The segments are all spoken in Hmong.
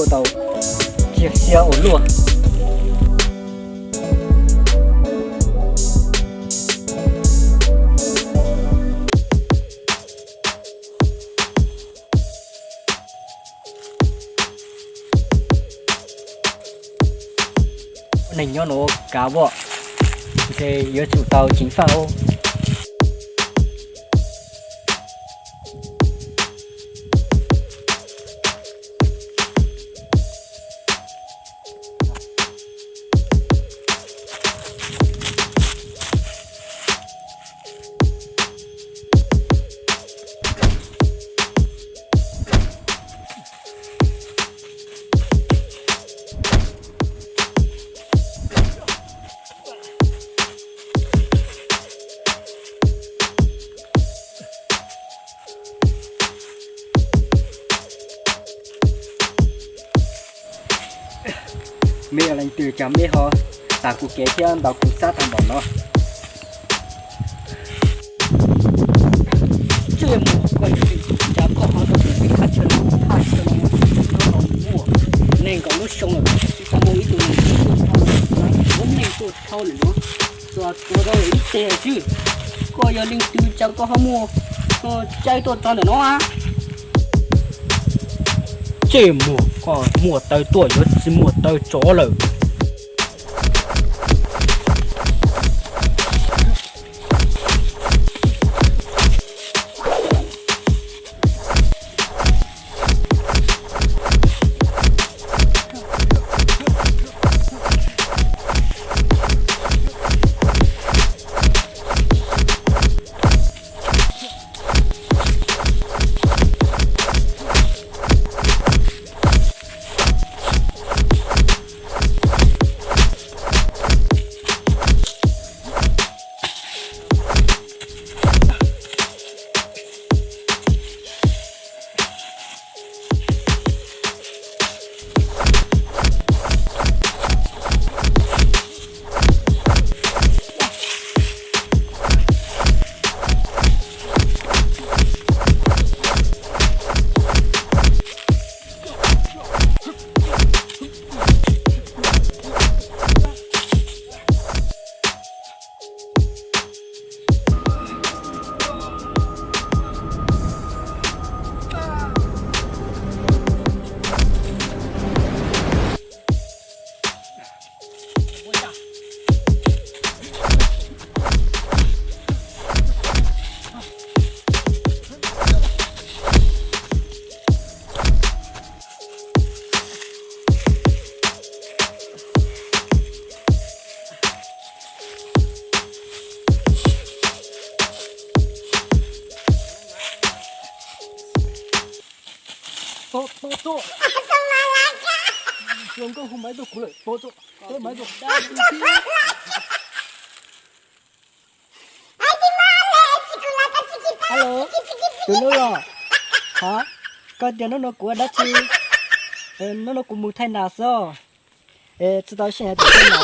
Tau, tsis siab ua luaj. Neeg nyob nuav kav as, ntshe yuav tsum tau ceev faj os. Mej yog leej twg, cas mej ho tas kuv kev thiab ntaus kuv sab tag npaum no? Tsis muaj, koj yog leej twg, cas koj ho tau tus pib thaj chaw no, thaj chaw no, no los muaj nees nkaum lub xyoo lawm, tsis tau muaj ib tug neeg tuaj dhau, muaj neeg tuaj dhau lawm no, tsuas tuav tau ib teg xwb. Koj yog leej twg, cas koj ho muaj caij tuaj txog ntawm no? Tsis muaj, koj muaj taw tuaj yuav tsis muaj taw tso lawm. Tuaj, tuaj, tuaj. Zoo nkauj hu maiv tuaj kuv lawm, tuaj, tuaj. Teb maiv tuaj. Hello, tus hlub los? Hov, koj tias hnub no kuv ua dab tsi? Hnub no kuv mus thaij nas xwb. Es tsis tau sij hawm thaij nas.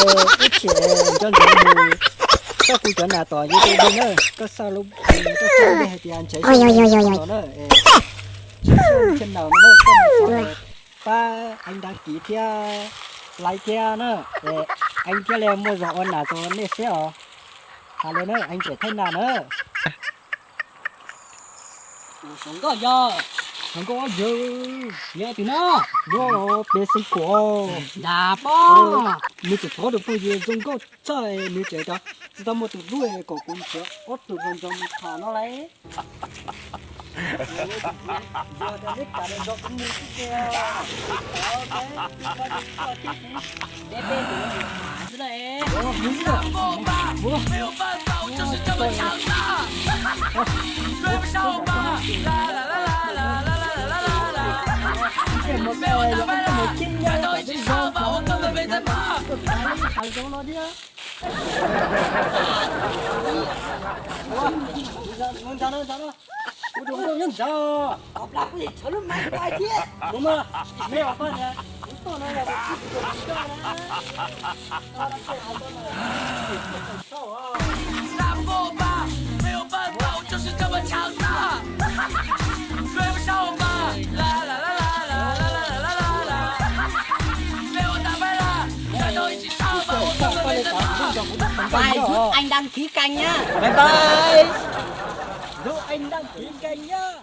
Es ib chim nco ntsoov mus txog kuv cov nas tom YouTube na, koj xa lub, koj xa lub npe hais tias Ntshav Xyooj no na. Ntshav Xyooj channel no na, koj mus xov pab Eev đăng ký thiab like thiab na. Eev thiaj li muaj zog ua nas rau nej saib os. Hais li na, Eev tseem thaij nas na. Zoo nkauj yog, zoo nkauj yog, yog tus no, yog peb xeeb kuam. Nws tseem thov tus phooj ywg zoo nkauj tshaj, nws tseem tias tsis tau muaj tus hlub kom kuv nrhiav ob tug hluas nraug mus tham no lauj. Bye, giúp anh đăng ký kênh nhá. Bye bye. Giúp anh đăng ký kênh nhá.